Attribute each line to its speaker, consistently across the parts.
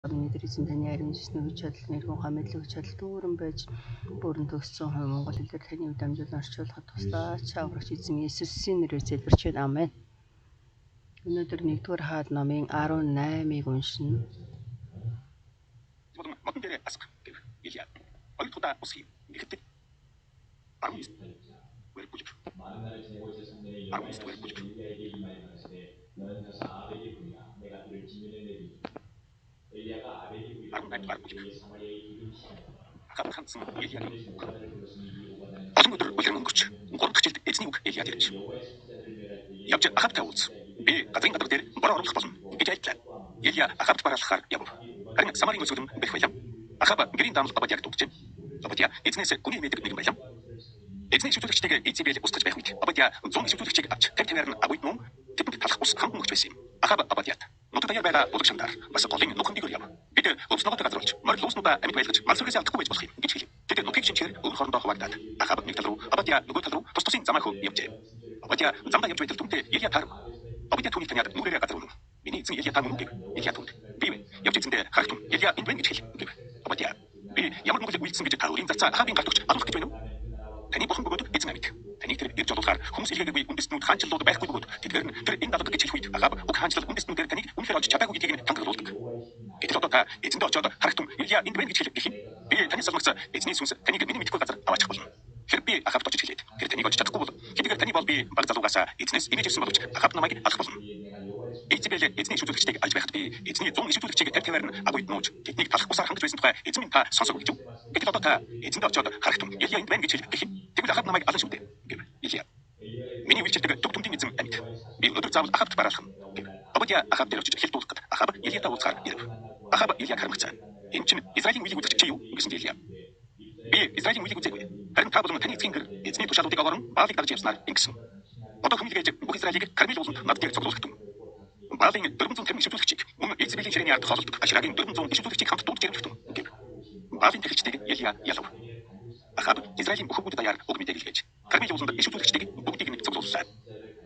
Speaker 1: Өнөөдөр эзэн таны ариун сүнсний хүч чадал, нэрхэн ухаан мэдлэг хүч чадал дүүрэн байж бүрэн төгссөн хой монгол хэлээр таны үд дамжуулан орчуулахад туслаач. Аврагч эзэн Иесусийн нэрээр залбирч байна. Амен. Өнөөдөр 1-р хаад номын 18-ыг уншина.
Speaker 2: Модон дээр асах гэв. Илия. Хоёр дахь удаа ус хийв. Тэгэхэд 19 дугаар бүлэг. 19 дугаар бүлэг. 18 дугаар бүлэг. Ахаб хандсан Илиягийн үг. Олон өдөр улиран өнгөрч 3 дахь жилд эзний үг Илияд ирж. Явж Ахабтай уулз. Би газрын гадар дээр бороо оруулах болно гэж айлтлаа. Илия Ахабт бараалхахаар явв. Харин Самарын өлсгөлөн бэх байлаа. Ахаб гэрийн даамал Обадьяг дуудажээ. Обадья эзнээс гүний мэдэг нэгэн байлаа. Эзний иш үзүүлэгчдийг Изебель устгаж байх үед Обадья 100 иш үзүүлэгчийг авч 50 тавиар нь агуйд нуун тэдэнд талах ус хандан өгч байсан юм. Ахаб Обадьяд нутаг даяар байгаа булаг шамдаар бас голын нухамдыгоор яв. Бид өвс ногоотой газар болж морил лууснуудаа амьд байлгаж мал сүргээс алдахгүй байж болох юм гэж хэлв. Тэд нутгийг шинчээр өөр хоорондоо хуваагдаад Ахаб нэг тал руу, Обадья нөгөө тал руу тус тусын замаа хөө явжээ. Обадья замдаа явж байтал түүнтэй Илия таарв. Обадья түүнийг таниад нүрээрээ газар үнэв. Миний эзэн Илия та мөн үү гэв. Илия түүнд би явж эзэндээ харахтун Илия энд байна гэж хэл гэв. Обадья би ямар нүгэл үйлдсэн гэж та өөрийн зарцаа Ахабын гарт өгч алуулах гэж байна уу? Таны бурхан бөгөөд эзэн амьд. Таныг тэр ирж олуулахаар хүмүүс илгээгээгүй үндэстнүүд хаанчлалууд байхгүй бөгөөд тэдгээр нь тэр энэ далд гэж хэлэх үед Ахаб уг хаанчлал үндэстнүүдээр таныг үнэхээр олж чадаагүй гэдгийг нь тангаглуулдаг. Гэтэл одоо та эзэндээ очиод харахтун Илия энд байна гэж хэл гэх юм. Би таны салмагц эзний сүнс таныг миний мэдэхгүй газар аваачих болно. Тэр би Ахабт очиж хэлээд тэр таныг олж чадахгүй бол хэдийгээр таны бол би баг залуугаас эзнээс имэж ирсэн боловч Ахаб намайг алах болно. Изебель эзний иш үзүүлэгчдийг алж байхад би эзний 100 иш үзүүлэгчийг 50 тавиар нь агуйд нууж тэднийг талах усаар хангаж байсан тухай эзэн минь та сонсоогүй гэж үү? Гэтэл одоо та эзэндээ очиод харахтун Илия энд байна гэж хэл гэх юм. Тэгвэл Ахаб намайг алан шүү дээ гэв. Илия. Миний үйлчилдэг төв төмдийн эзэн амьд. Би өнөөдөр заавал Ахабт бараалах нь гэв. Обадья Ахаб дээр очиж хэл дуулахад Ахаб Илиятай уулзахаар ирэв. Ахаб Илияг харамгацаа. Энэ чинь Израилийн үеийг үзэж чи юу гэсэн Илия. Би Израилийн үеийг үзээгүй. Харин та болон таны эцгийн гэр эзний тушаалуудыг огоорон Баалыг дагаж явснаар ингэсэн. Одоо хүмүүлгээж бүх Израилийг Кармел ууланд над дээр цуглуулах түн. Баалын 450 иш үзүүлэгчийг мөн Изебелийн ширээний ард хоололдог Ашрагийн 400 иш үзүүлэгчийг хамт дуудаж ирэх түн гэв. Баалын тахилчдыг Илия ялав. Ахаб Израилийн бүх хүүхд даяар уг мэдээг илгээж Кармел ууланд иш үзүүлэгчдийг бүгдийг нь цуглууллаа.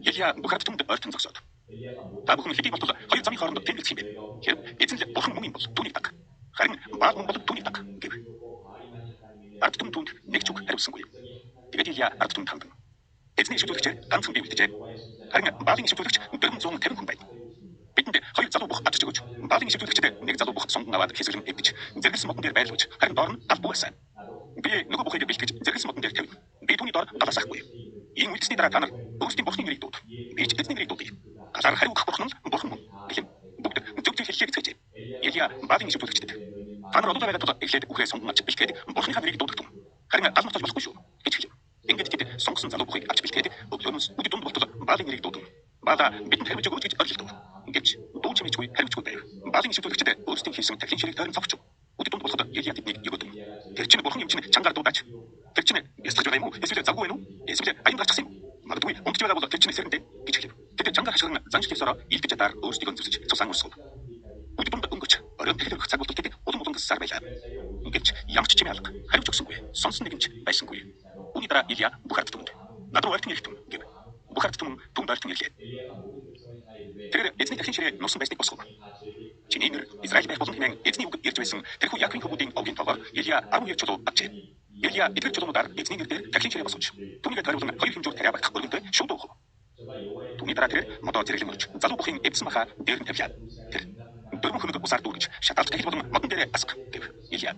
Speaker 2: Илия бүх ард түмэнд ойртон зогсоод та бүхэн хэдий болтол хоёр замын хооронд тэмдэглэх юм бэ? Хэрв эзэн л бурхан мөн юм бол түүнийг даг. Харин Баал мөн бол түүнийг даг гэв. Ард түмэн түүнд нэг ч үг хариулсангүй. Тэгээд Илия ард түмэнд хандан. Эзний иш үзүүлэгчээр ганцхан бий үлджээ. Харин Баалын иш үзүүлэгч 450 хүн байна. Бидэнд хоёр залуу бух авчиж өгөөч. Баалын иш үзүүлэгчид нэг залуу бух сонгон аваад хэсэглэн эвдэж зэрэглэсэн модон дээр байрлуулж харин доор нь гал бүү байсан. Би нөгөө бухыг бэлтгэж зэрэглэсэн модон дээр тавина. Би түүний доор галаас ахгүй. Ийм үйлдэлсний дараа та нар өөрсдийн бурхны нэрийг дууд. Би ч эзний нэрийг дуудъя. Галаар хариу өгөх бурхан нь бурхан мөн гэлэм. Бүгд зөв зөв хэллээ гэж. Илия Баалын иш үзүүлэгчдэд та нар одуулаа байгаа тул эхлээд үхрээ сонгон авч бэлтгээд бурхныхаа нэрийг дуудах тун. Харин гал нотолж болохгүй шүү гэж хэлв. Ингээд тэд сонгосон залуу бухыг авч бэлтгээд өглөөнөөс үд дунд болтол Баалын нэрийг дуудав. Баала бидэнд хариуж өгөөч гэж орилдов. Гэвч дуу чимээчгүй хариуцгүй байв. Баалын иш үзүүлэгчид өөрсдийн хийсэн тахилын ширээг тойрон цовч. Үд дунд болоход Илия тэднийг өгөөдөв. Тэр чинь бурхан юм чинь чангаар дуудаач. Тэр чинь бясалгаж байгаа юм уу? Эсвэл завгүй байна уу? Эсвэл аян гарчихсан юм уу? Магадгүй унтж байгаа бол тэр чинь сэрэнтэй гэж хэлв. Тэд чангаар хашгиран заншил ёсороо илдэж ядаар өөрсдийгөө зүсэж цусан урсгав. Үд дунд өнгөрч оройн тэхэл өрөх цаг болтол тэд улам улам гссаар байлаа. Гэвч ямар ч чимээ алга хариуч өгсөнгүй. Сонсон нэгэн ч байсангүй. Үүний дараа Илия бүх ард түмэнд над руу ойртон ирэх түн гэв. Бүх ард түмэн түүнд ойртон ирлээ. Тэр эзний тахилын ширээ нуусан байсныг босгов. Чиний нэр Израиль байх болно хэмээн эзний үг ирж байсан тэрхүү Яаковын хөвгүүдийн овгийн тоогоор Илия 12 чулуу авчээ. Илия эдгээр чулуунуудаар эзний нэр дээр тахилын ширээ босгож түүнийг тойруулан хоёр хэмжүүр тариа багтах өргөнтэй шууд уухав. Түүний дараа тэр модоо зэрэглэн өрж залуу бухын эвдсэн махаа дээр нь тавилаа. Тэр дөрвөн хөнөг усаар дүүргэж шатаалт тахил болон модон дээрээ асах гэв. Илия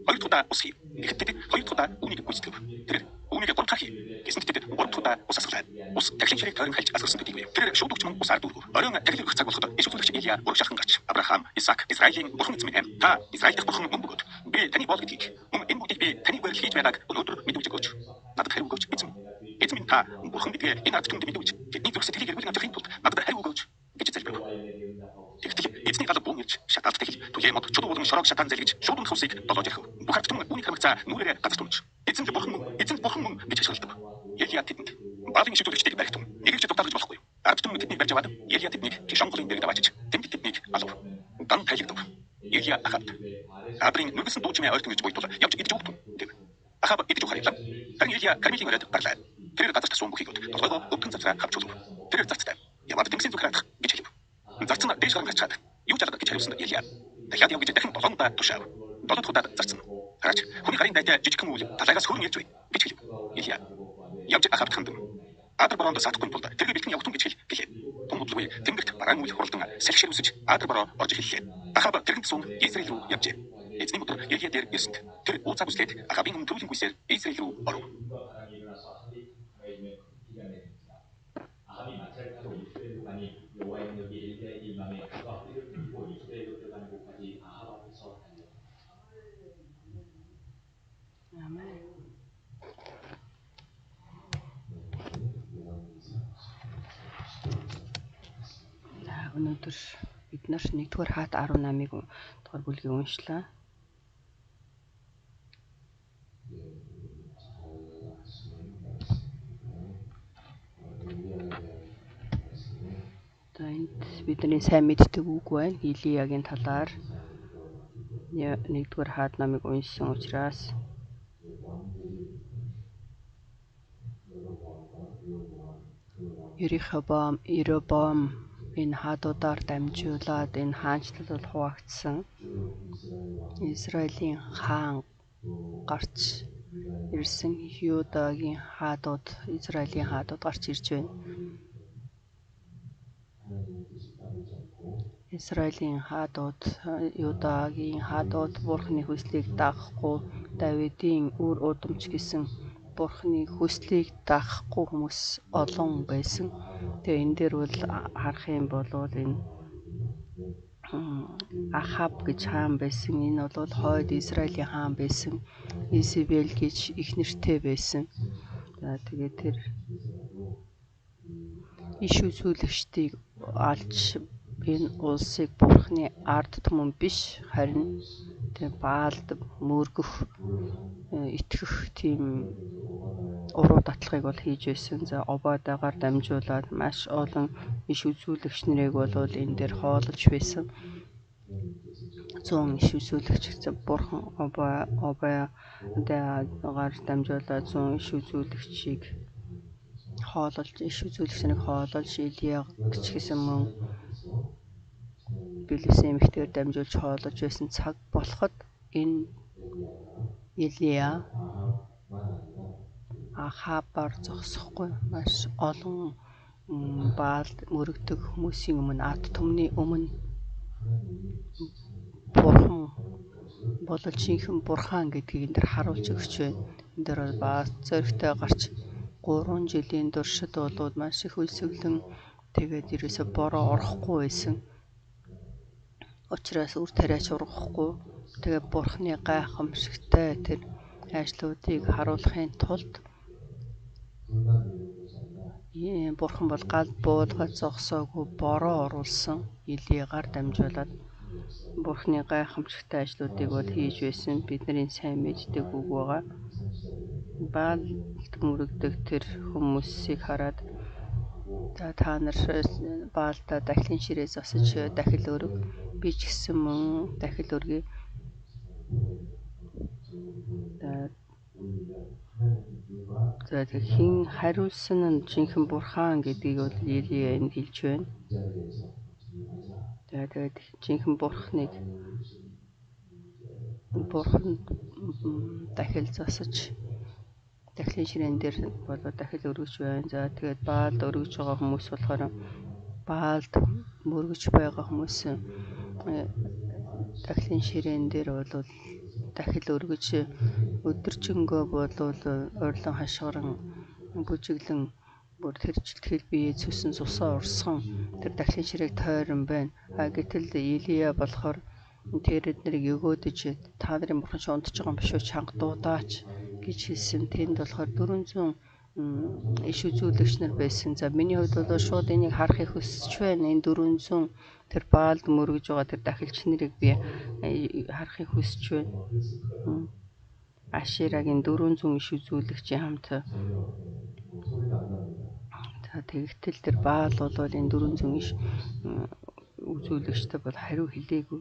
Speaker 2: хоёр дахь удаа ус хийв. Тэгэхэд тэд хоёр дахь удаа үүнийг гүйцэтгэв. Тэр үүнийг гурав дахь хийв. Гэсэнд тэд гурав дахь удаа ус асгалаа. Ус тахилын ширээг тойрон хальж асгарсан гэдгийг. Тэр шууд өгч мөн усаар дүүргэв. Оройн тахил өргөх цаг болоход иш үзүүлэгч Илия урагшаалхан гарч Авраам, Исаак, Израилийн бурхан эзэн минь та Израиль дахь бурхан мөн бөгөөд би таны боол гэдгийг мөн энэ бүгдийг би таны үгээр хийж байгааг өнөөдөр мэдүүлж өгөөч. Надад хариу өгөөч эзэн. Эзэн минь та бурхан гэдгээ энэ ард түмэнд мэдүүлж тэдний зүрх сэтгэлийг эргүүлэн авчихын тулд надад хариу өгөөч гэж залбирв. Тэгтэл эзний гал бүүн ирж шатаалт тахил түлээ мод чулуу болон шороог шатаан залгиж шууд унах усыг долоож ирэв. Бүх ард түмэн үүнийг харамгацаа нүрээрээ газар түмж. Эзэн л бурхан мөн, эзэн бурхан мөн гэж хашгиралдав. Илия тэдэнд Баалын иш үзүүлэгчдийг барих тун нэг ч дутаалгаж болохгүй. Ард түмэн тэднийг барьж аваад Илия тэднийг Кишон голын дээр даваачиж тэнд тэднийг алав. Дан тайлагдав. Илия Ахабд Адрын нүгэлсэн дуу чимээ ойртон ирж буйтул явж идэж өгөх тун гэв. Ахаб идэж өгөх харилаа. Харин Илия Кармелийн оройд гарлаа. Тэр газар тасуун бүхийг өд толгойгоо өвдгөн завсраа хавчуулав. Тэр зарцтай яваад тэнгисийн зүг хараадах гэж хэлв. Зарц нь дээш гарan гарчаад юу ч алга гэж хариулсан Илия. Дахиад яв гэж дахин 7 удаа тушаав. 7 дахь удаад зарцсан. Хараач, хүний гарын дайтай жижигхэн үйл талайгаас хөөрөн ярьж бай гэж хэлв. Илия явж Ахавт хандан Адар бороонд саатахгүй тулд тэргээ бэлтгэн явагдсан гэж хэл гэлээ. Тун удалгүй тэнгэрт бараан үйл хуралдан салхи шир үсэж Адар бороо орж эхэллээ. Ахав тэргэнд суун Израиль рүү явжээ. Эзний өдөр Илия дээр ирсэнд тэр ууцаа бүслээд Ахавын өмнө төрүүлэн гүйсээр Израиль рүү оров.
Speaker 1: Амен. Өнөөдөр бид нар 1-р хаат 18-ыг дугаар бүлгийг уншлаа. За энд бидний сайн мэддэг үг байна. Илиягийн талаар 1-р хаат номыг уншсан учраас Иеробоам энэ хаадуудаар дамжуулаад энэ хаанчлал бол хуваагдсан. Израилийн хаан гарч ирсэн, Юдагийн хаадууд, Израилийн хаадууд гарч ирж байна. Израилийн хаадууд, Юдагийн хаадууд Бурхны хүслийг дагахгүй, Давидын үр удамч гэсэн Бурхны хүслийг дагахгүй хүмүүс олон байсан. Тэгээ энэ дээр бол харах юм бол энэ Ахаб гэж хаан байсан. Энэ бол хойд Израилийн хаан байсан. Изебел гэж их нэртэй байсан. За тэгээд тэр иш үзүүлэгчдийг алж энэ улсыг Бурхны ард түмэн биш, харин тэр Баалд мөргөх, итгэх тийм уруу татлагыг бол хийж байсан. За Обадагаар дамжуулаад маш олон иш үзүүлэгч нарыг бол энэ дээр хоололж байсан. 100 иш үзүүлэгч Бурхан Обадагаар дамжуулаад 100 иш үзүүлэгчийг хоололж, иш үзүүлэгч нарыг хоололж, Илия ч гэсэн мөн бэлэвсэн эмэгтэйгээр дамжуулж хоололж байсан цаг болоход энэ Илия Ахабаар зогсохгүй маш олон Баалд мөрөгдөг хүмүүсийн өмнө, ард түмний өмнө Бурхан бол жинхэнэ Бурхан гэдгийг энэ дээр харуулж өгч байна. Энэ дээр бол бааз зоригтой гарч 3 жилийн туршид болоод маш их өлсгөлэн тэгээд ерөөсө бороо орохгүй байсан. Учираас үр тариач ургахгүй. Тэгээд Бурханы гайхамшигтай тэр ажлуудыг харуулахын тулд Бурхан бол гал буулгаж зогсоогүй бороо оруулсан. Илиягаар дамжуулаад Бурханы гайхамшигтай ажлуудыг бол хийж байсан. Бидний сайн мэддэг үг байгаа. Баалд мөрөгдөг тэр хүмүүсийг хараад за та нар Баалдаа дахлын ширээ засаж дахил өрг, би ч гэсэн мөн дахил өргөе. За хэн хариулсан нь жинхэнэ Бурхан гэдгийг бол Илия энд хэлж байна. За тэгээд жинхэнэ Бурханыг Бурхан дахил засаж дахлын ширээн дээр бол дахил өргөж байна. За тэгээд Баалд өргөж байгаа хүмүүс болохоор Баалд мөргөж байгаа хүмүүс дахлын ширээн дээр бол дахил өргөж өдөржингөө болвол ойрлон хашгиран бүжиглэн бүр тэр жилтгэл бие цөсөн цусаа урсган тэр дахлын ширээг тойрон байна. А гэтэл Илия болохоор тэр эднэрийг өгөөдөж та нарын бурхан чи унтж байгаа юм биш үү, чанга дуудаач гэж хэлсэн. Тэнд болохоор 400 иш үзүүлэгч нар байсан. За миний хувьд бол шууд энийг харахыг хүсэж байна. Энэ 400 тэр Баалд мөргөж байгаа тэр дахилч нарыг би харахыг хүсэж байна. Аширагийн 400 иш үзүүлэгчийн хамт. За тэгтэл тэр Баал бол энэ 400 иш үзүүлэгчтэй бол хариу хэлээгүй.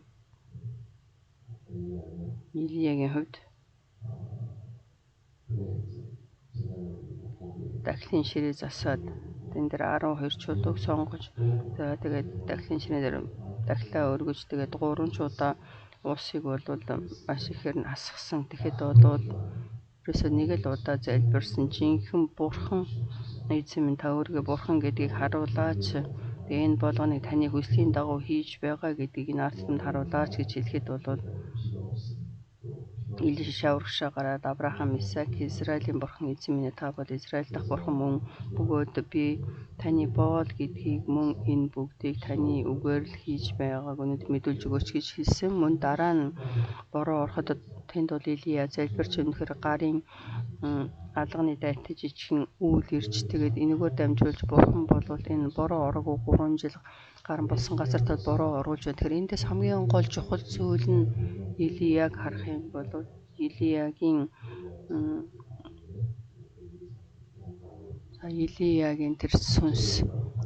Speaker 1: Илиягийн хувьд дахлын ширээ засаад тэн дээр 12 чулууг сонгож, за тэгээд дахлын ширээн дээр дахлаа өргөж, тэгээд 3 чуудаа Усыг бол маш ихээр нь асгасан. Тэгэхэд бол ерөөсөө нэг л удаа залбирсан. Жинхэнэ бурхан эзэн минь, та өөрийгөө бурхан гэдгийг харуулаач. Тэгээ энэ болгоныг таны хүслийн дагуу хийж байгаа гэдгийг энэ ард түмэнд харуулаач гэж хэлэхэд бол Илиша урагшаа гараад Авраам, Исаак, Израилийн бурхан эзэн минь, та бол Израиль дахь бурхан мөн бөгөөд би таны боол гэдгийг мөн энэ бүгдийг таны үгээр л хийж байгааг өнөөдөр мэдүүлж өгөөч гэж хэлсэн. Мөн дараа нь бороо ороход тэнд бол Илия залбирч үнэхээр гарын алганы дайтай жижигхэн үйл ирж, тэгээд энэгээр дамжуулж бурхан бол энэ бороо ороогүй 3 жил гарan болсон газарт бороо оруулж байна. Тэгэхээр эндээс хамгийн гол чухал зүйл нь Илияг харах юм бол Илиягийн тэр сүнс.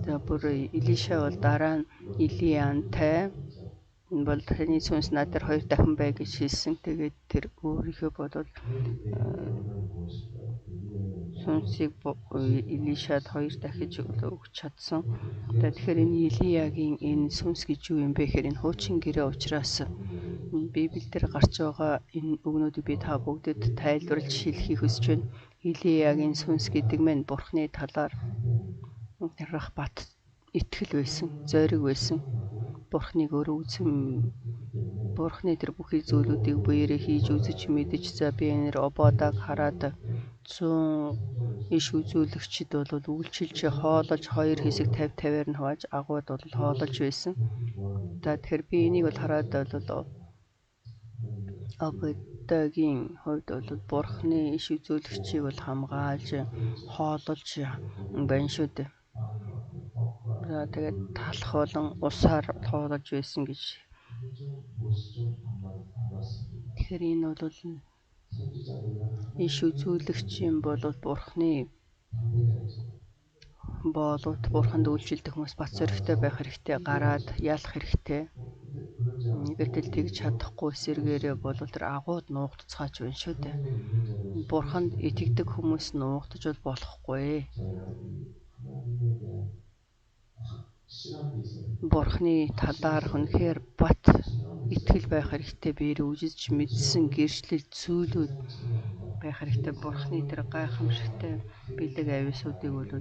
Speaker 1: За бүр Илиша бол дараа нь Илиантай энэ бол таны сүнс над дээр 2 дахин бай гэж хэлсэн. Тэгээд тэр өөрийнхөө бол сүнсийг Илишад 2 дахиж өгч чадсан. Тэгэхээр энэ Илиягийн энэ сүнс гэж юу юм бэ гэхээр энэ хуучин гэрээ учраас Библиэлд гарч байгаа энэ үгнүүдийг би та бүгдэд тайлбарлаж хэлэхийг хүсэж байна. Илиягийн сүнс гэдэг нь Бурхны талаар тэрх бат итгэл байсан, зориг байсан. Бурхныг өөрөө үзэн, Бурхны тэр бүхий зүйлүүдийг биеэрээ хийж үзэж мэдэж, за би энэ Ободаг хараад 100 иш үзүүлэгчид бол үйлчилж хоололж 2 хэсэг 50 50-аар нь хувааж агууд бол хоололж байсан. За тэгэхээр би энийг бол хараад бол Ободагийн хувьд бол Бурхны иш үзүүлэгчийг бол хамгаалж хоололж байна шүү дээ. За тэгээд талах болон усаар хоололж байсан гэж. Тэгэхээр энэ бол иш үзүүлэгч юм бол Бурхны боолууд Бурханд үйлчилдэг хүмүүс бат зоригтой байх хэрэгтэй, гараад ялах хэрэгтэй. Гэтэл тэгж чадахгүй эсэргээрээ бол тэр агууд нуугдцгааж байна шүү дээ. Бурханд итгэдэг хүмүүс нуугдаж бол болохгүй. Бурхны талаар үнэхээр бат итгэл байх хэрэгтэй, биеэр үзэж мэдсэн гэрчлэл зүйлүүд байх хэрэгтэй. Бурхны тэр гайхамшигтай бэлэг авьяасуудыг бол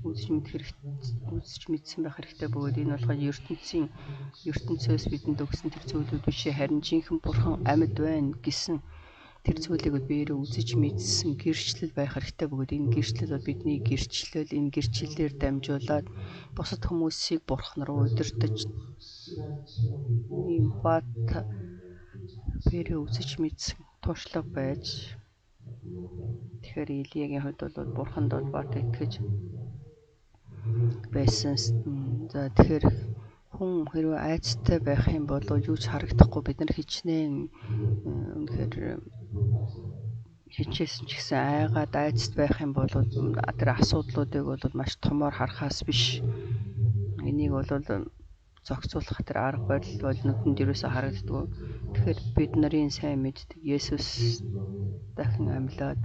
Speaker 1: үзэж мэдэх хэрэгтэй, үзэж мэдсэн байх хэрэгтэй бөгөөд энэ болохоор ертөнцөөс бидэнд өгсөн тэр зүйлүүд биш, харин жинхэнэ Бурхан амьд байна гэсэн тэр зүйлийг бол биеэрээ үзэж мэдсэн гэрчлэл байх хэрэгтэй бөгөөд энэ гэрчлэл бол бидний гэрчлэл, энэ гэрчлэлээр дамжуулаад бусад хүмүүсийг Бурхан руу удирдах ийм бат биеэрээ үзэж мэдсэн туршлага байж. Тэгэхээр Илиягийн хувьд бол Бурханд бол бат итгэж байсан. За тэгэхээр хүн хэрвээ айцтай байх юм бол юу ч харагдахгүй, бид нар хичнээн үнэхээр хичээсэн ч гэсэн айгаад айцт байх юм бол тэр асуудлуудыг бол маш томоор харахаас биш, энийг бол зохицуулах тэр арга барил бол нүдэнд ерөөсөө харагддаггүй. Тэгэхээр бид нарын сайн мэддэг Есүс дахин амьлаад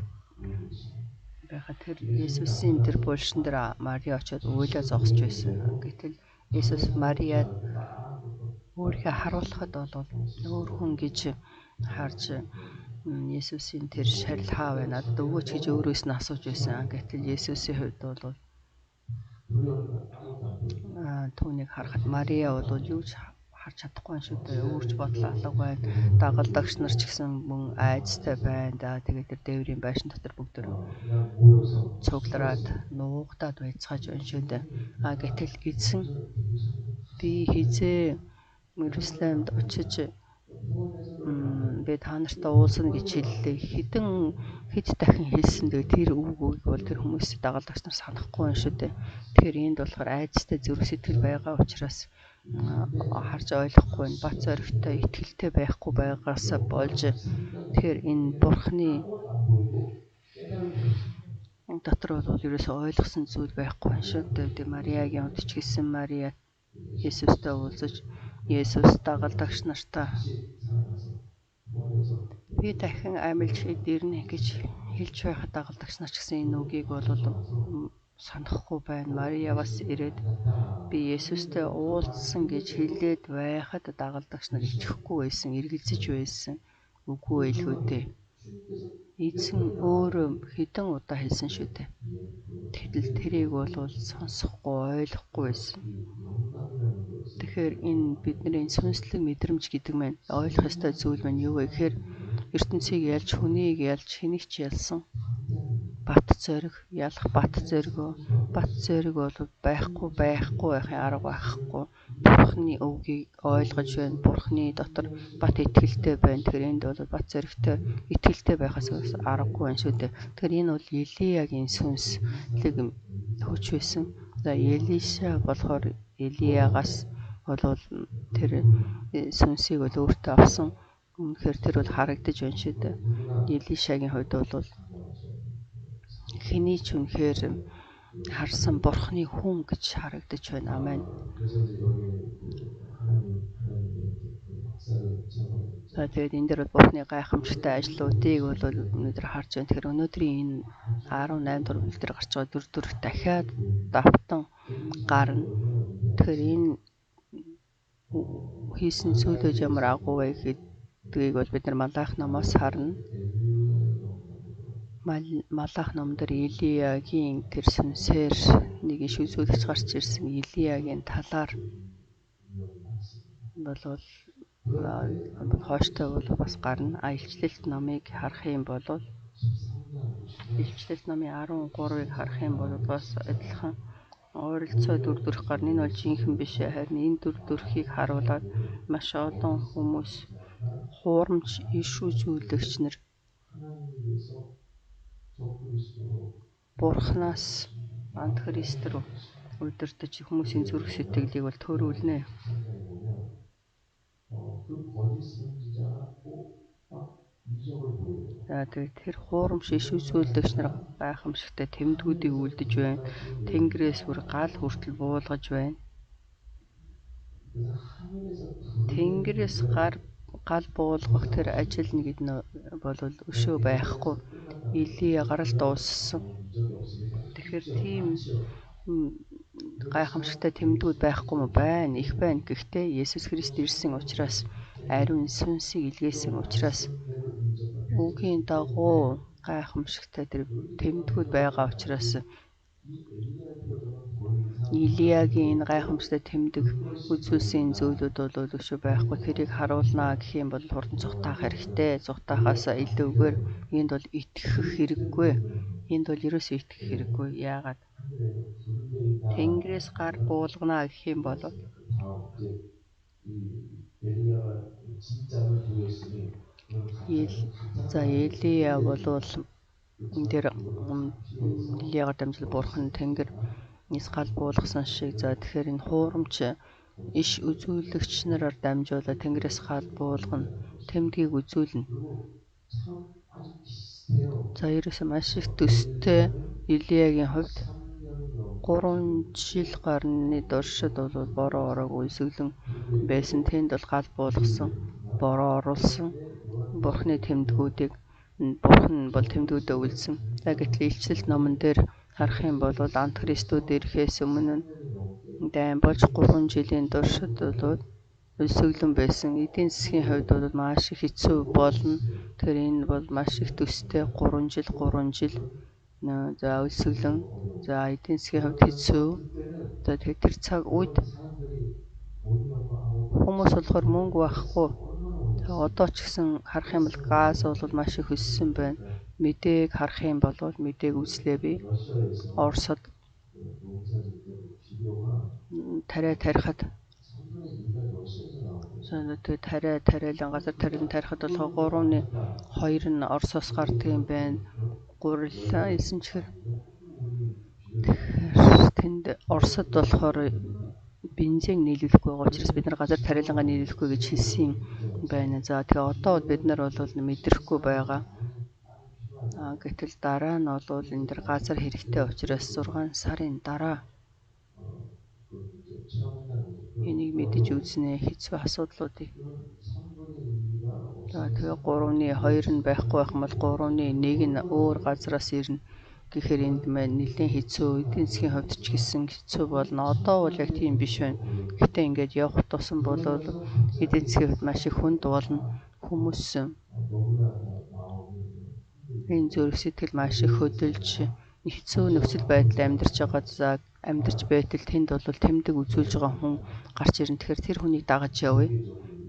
Speaker 1: байхад тэр Есүсийн тэр булшин дээр Мариа очиод уйлаа зогсож байсан. Гэтэл Есүс Мариад өөрийгөө харуулхад бол өөр хүн гэж харж Есүсийн тэр шарил хаа вэ, надад өгөөч гэж өөрөөс нь асууж байсан. Гэтэл Есүсийн хувьд бол түүнийг харахад Мариа бол юу ч харж чадахгүй юм шүү дээ. Өөрч бодол алга байна. Дагалдагч нар ч гэсэн мөн айцтай байна. За тэгээд тэр дээврийн байшин дотор бүгд цуглараад нуугдаад байцгааж байна шүү дээ. А гэтэл эзэн би хизээ Иерусалимд очиж би та нартай уулзна гэж хэллээ. Хэдэн хэд дахин хэлсэн. Тэгээд тэр үг үгийг бол тэр хүмүүс дагалдагч нар санахгүй байна шүү дээ. Тэгэхээр энд болохоор айцтай зүрх сэтгэл байгаа учраас харж ойлгохгүй байна. Бат зоригтой, итгэлтэй байхгүй байгаасаа болж тэгэхээр энэ Бурхны дотор бол ерөөсөө ойлгосон зүйл байхгүй байна шүү дээ. Тэгээ Мариагийн хувьд ч гэсэн Мариа Есүстэй уулзаж Есүс дагалдагч нартай би дахин амилж ирнэ гэж хэлж байхад дагалдагч нар ч гэсэн энэ үгийг бол Санахгүй байна. Мария бас ирээд би Есүстэй уулзсан гэж хэлээд байхад дагалдагч нар итгэхгүй байсан, эргэлзэж байсан. Үгүй байлгүй дээ. Эзэн өөрөө хэдэн удаа хэлсэн шүү дээ. Гэтэл тэрийг бол сонсохгүй, ойлгохгүй байсан. Тэгэхээр энэ бидний сүнслэг мэдрэмж гэдэг маань ойлгох ёстой зүйл маань юу вэ гэхээр ертөнцийг ялж, хүнийг ялж, хэнийг ч ялсан бат зориг, ялах бат зоригоо, бат зориг бол байхгүй байхын арга байхгүй. Бурхны үгийг ойлгож байна. Бурхны дотор бат итгэлтэй байна. Тэгэхээр энд бол бат зоригтой, итгэлтэй байхаас аргагүй байна шүү дээ. Тэгэхээр энэ бол Елиягийн сүнслэг хүч байсан. За Елиша болохоор Елиягаас бол тэр сүнсийг бол өөртөө авсан. Үнэхээр тэр бол харагдаж байна шүү дээ. Елишагийн хувьд бол хэний ч үнэхээр харсан Бурхны хүн гэж харагдаж байна. Амен. За тэгээд энэ дээр бол Бурхны гайхамшигтай ажлуудыг бол өнөөдөр харж байна. Тэгэхээр өнөөдрийн энэ 18 дугаар бүлэг дээр гарч байгаа дүр төрх дахиад давтан гарна. Тэгэхээр энэ хийсэн зүйлүүд ямар агуу вэ гэдгийг бол бид нар Малах номоос харна. Малах ном дээр Илиягийн тэр сүнсээр нэг иш үзүүлэгч гарч ирсэн. Илиягийн талаар болвол хооштой бол бас гарна. А Илчлэлт номыг харах юм бол Илчлэлт номын 13-ыг харах юм бол бас адилхан ойролцоо дүр төрх гарна. Энэ бол жинхэнэ биш, харин энэ дүр төрхийг харуулад маш олон хүмүүс хуурамч иш үзүүлэгч нар Бурханаас Антихрист рүү удирдах хүмүүсийн зүрх сэтгэлийг бол төрүүлнэ. За тэгээд тэр хуурамч иш үзүүлэгч нар гайхамшигтай тэмдгүүдийг үлдэж байна. Тэнгэрээс бүр гал хүртэл буулгаж байна. Тэнгэрээс гал буулгах тэр ажил нэг нь бол өшөө байхгүй. Илия гарал дууссан. Тэгэхээр тийм гайхамшигтай тэмдгүүд байхгүй юм байна. Их байна. Гэхдээ Есүс Христ ирсэн учраас, ариун сүнсийг илгээсэн учраас үгийн дагуу гайхамшигтай тэр тэмдгүүд байгаа учраас Илиягийн энэ гайхамшигтай тэмдэг үзүүлсэн зүйлүүд бол өшөө байхгүй. Тэрийг харуулнаа гэх юм бол хурдан цухтаах хэрэгтэй. Цухтаахаас илүүгээр энд бол итгэх хэрэггүй. Энд бол ерөөсөө итгэх хэрэггүй. Яагаад? Тэнгэрээс гар буулганаа гэх юм бол за Илия болвол энэ дээр Илиягаар дамжуулан Бурхан Тэнгэрээс гал буулгасан шиг. За тэгэхээр энэ хуурамч иш үзүүлэгч нараар дамжуулаад Тэнгэрээс гал буулгана, тэмдгийг үзүүлнэ. За ерөөсөө маш их төстэй Илиягийн хувьд 3 жил гарны туршид бол бороо ороог өлсгөлэн байсан. Тэнд бол гал буулгасан, бороо оруулсан. Бурхны тэмдгүүдийг Бурхан бол тэмдгүүдээ үлдсэн. За гэтэл Илчлэлт номон дээр харах юм бол Антихристүүд ирэхээс өмнө дайн болж 3 жилийн туршид бол өлсгөлэн байсан. Эдийн засгийн хувьд бол маш их хэцүү болно. Тэгэхээр энэ бол маш их төстэй 3 жил 3 жил за өлсгөлэн, за эдийн засгийн хувьд хэцүү. За тэгэхээр тэр цаг үед хүмүүс болохоор мөнгө байхгүй. Одоо ч гэсэн харах юм бол газ бол маш их өссөн байна. Мэдээг харах юм бол мэдээг үзлээ би. Оросод тариа тарихад тэгээ тариа тариалан газар тариалан тарихад болохоор 3-2 нь Оросоос гардаг юм байна. Гурилаа хэлсэн чихэр тэнд Оросод болохоор бензин нийлүүлэхгүй байгаа учраас бид нар газар тариалангаа нийлүүлэхгүй гэж хэлсэн байна. За тэгээ одоо бид нар бол мэдрэхгүй байгаа. Гэтэл дараа нь бол энэ дэр газар хэрэгтэй учраас 6 сарын дараа энийг мэдэж үзнэ, хэцүү асуудлуудыг. За тэгээ 3-2 нь байхгүй байх юм бол 3-1 нь өөр газраас ирнэ. гэхээр энд маань нэлээд хэцүү, эдийн засгийн хувьд ч гэсэн хэцүү болно. Одоо бол яг тийм биш байна. Гэхдээ ингээд явах тусам бол эдийн засгийн хувьд маш их хүнд болно. Хүмүүс энэ зүрх сэтгэл маш их хөдөлж хэцүү нөхцөл байдалд амьдарч байгаа за амьдарч байтал тэнд бол тэмдэг үзүүлж байгаа хүн гарч ирнэ. Тэгэхээр тэр хүнийг дагаж явъя.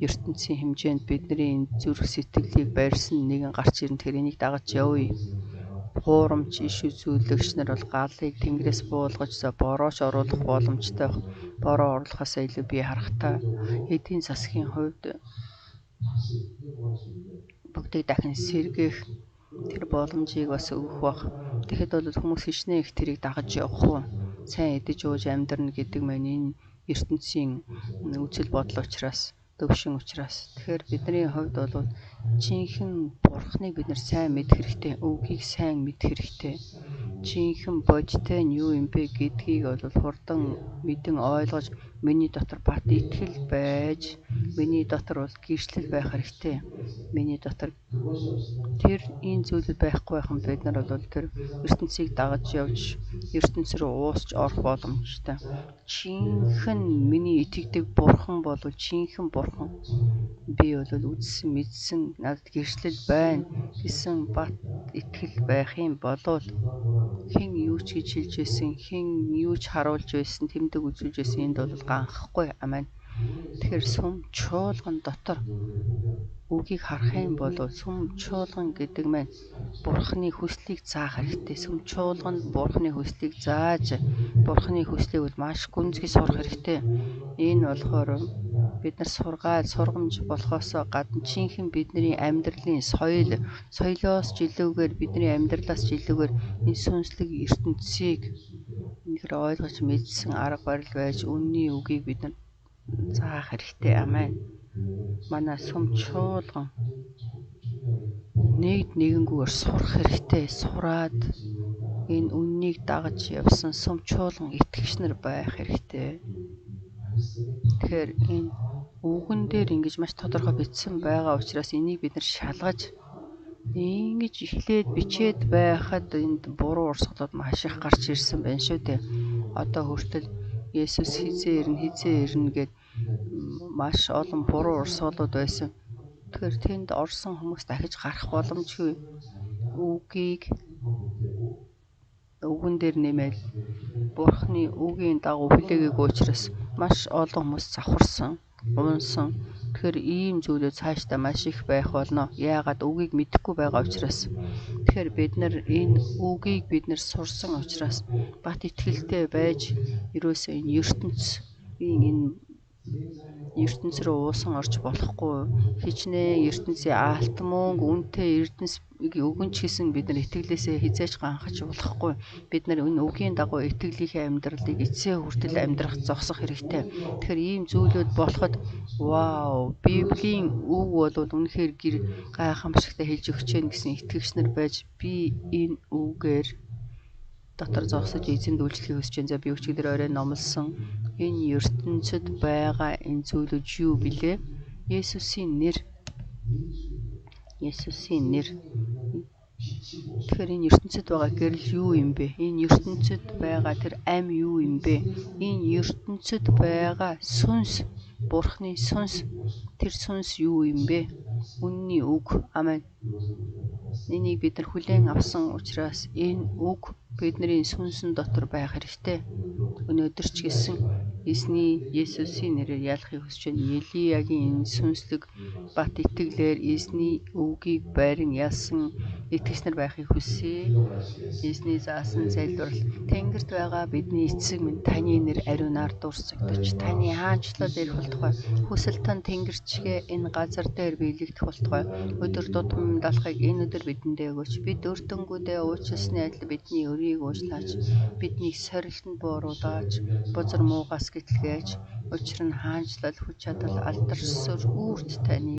Speaker 1: Ертөнцийн хэмжээнд бидний энэ зүрх сэтгэлийг барьсан нэгэн гарч ирнэ. Тэгэхээр энийг дагаж явъя. Хуурамч иш үзүүлэгч нар бол галыг тэнгэрээс буулгаж за борооч оруулах боломжтой. Бороо оруулахаасаа илүү би харахтаа эдийн засгийн хувьд бүгдийг дахин сэргээх тэр боломжийг бас өгөх бах. Тэгэхэд бол хүмүүс хичнээн их тэрийг дагаж явах уу? Сайн идэж ууж амьдрна гэдэг маань энэ ертөнцийн үзэл бодол учраас, төвшин учраас. Тэгэхээр бидний хувьд бол жинхэнэ Бурхныг бид нар сайн мэдэх хэрэгтэй, үгийг сайн мэдэх хэрэгтэй. Жинхэнэ бодиттой нь юу юм бэ гэдгийг бол хурдан мэдэн ойлгож миний дотор бат итгэл байж, миний дотор бол гэрчлэл байх хэрэгтэй. Миний дотор тэр энэ зүйлүүд байхгүй байх юм бид нар бол тэр ертөнцийг дагаж явж ертөнц рүү уусч орох боломжтой. Жинхэнэ миний итгэдэг Бурхан бол жинхэнэ Бурхан. Би бол үзсэн мэдсэн надад гэрчлэл байна гэсэн бат итгэл байх юм болвол хэн юу ч гэж хэлж байсан, хэн юу ч харуулж байсан, тэмдэг үзүүлж байсан энд бол ганхахгүй. Амен. Тэгэхээр сүм чуулган дотор үгийг харах юм бол сүм чуулган гэдэг маань Бурхны хүслийг заах хэрэгтэй. Сүм чуулганд Бурхны хүслийг зааж, Бурхны хүслийг бол маш гүнзгий сурах хэрэгтэй. Энэ болохоор бид нар сургаал, сургамж болохоосоо гадна жинхэнэ бидний амьдралын соёл, соёлоос ч илүүгээр бидний амьдралаас ч илүүгээр энэ сүнслэг ертөнцийг үнэхээр ойлгож мэдсэн арга барил байж үнний үгийг бид нар заах хэрэгтэй. Амен. Манай сүм чуулган нэгд нэгэнгүүгээр сурах хэрэгтэй. Сураад энэ үннийг дагаж явсан сүм чуулган итгэгч нар байх хэрэгтэй. Тэгэхээр энэ үгэн дээр ингэж маш тодорхой бичсэн байгаа учраас энийг бид нар шалгаж ингэж эхлээд бичээд байхад энд буруу урсгалууд маш их гарч ирсэн байна шүү дээ. Одоо хүртэл Есүс хизээ ирнэ, хизээ ирнэ гэд маш олон буруу урсгалууд байсан. Тэгэхээр тэнд орсон хүмүүс дахиж гарах боломжгүй. Үгийг үгэн дээр нэмээд Бурхны үгийн дагуу хүлээгээгүй учраас маш олон хүмүүс завхарсан, унсан. Тэгэхээр ийм зүйлүүд цаашдаа маш их байх болно. Яагаад үгийг мэдэхгүй байгаа учраас. Тэгэхээр бид нар энэ үгийг бид нар сурсан учраас бат итгэлтэй байж ерөөсөө энэ ертөнцийн энэ ертөнц рүү уусан орж болохгүй. Хичнээн ертөнцийн алт мөнгө үнэтэй эрдэнэс өгөн ч гэсэн бид нар итгэлээсээ хизээч ганхаж болохгүй. Бид нар энэ үгийн дагуу итгэлийнхээ амьдралыг эцсээ хүртэл амьдрах зогсох хэрэгтэй. Тэгэхээр ийм зүйлүүд болоход вау, Библийн үг бол үнэхээр гэр гайхамшигтай хэлж өгч гэн гэсэн итгэгч нар байж би энэ үгээр дотор зогсож эзэнд үйлчлэхийг хүсэж байна. За би өчигдөр орой номлосон энэ ертөнцид байгаа энэ зүйлүүд юу билээ? Есүсийн нэр. Есүсийн нэр. Тэгэхээр энэ ертөнцид байгаа гэрэл юу юм бэ? Энэ ертөнцид байгаа тэр ам юу юм бэ? Энэ ертөнцид байгаа сүнс, Бурхны сүнс, тэр сүнс юу юм бэ? Үнний үг. Амен. Энийг бид нар хүлээн авсан учраас энэ үг бидний сүнсэн дотор байх хэрэгтэй. Өнөөдөр ч гэсэн эзний Есүсийн нэрээр ялахыг хүсэж байна. Елиягийн энэ сүнслэг бат итгэлээр эзний үгийг барин ялсан итгэгч нар байхыг хүсье. Эзний заасан залбирал. Тэнгэрт байгаа бидний эцэг минь, таны нэр ариунаар дурсагдаж, таны хаанчлал ирэх болтугай. Хүсэл тань тэнгэрчгээ энэ газар дээр биелэгдэх болтугай. Өдөр тутмын далахыг энэ өдөр бидэндээ өгөөч. Бид өртөнгүүдээ уучлсны адил бидний өрийг уучлаач. Биднийг сорилтонд бууруулаач. Бузар муугаас гэтлгээч. Учир нь хаанчлал, хүч чадал, алдар сүр үүрт таны.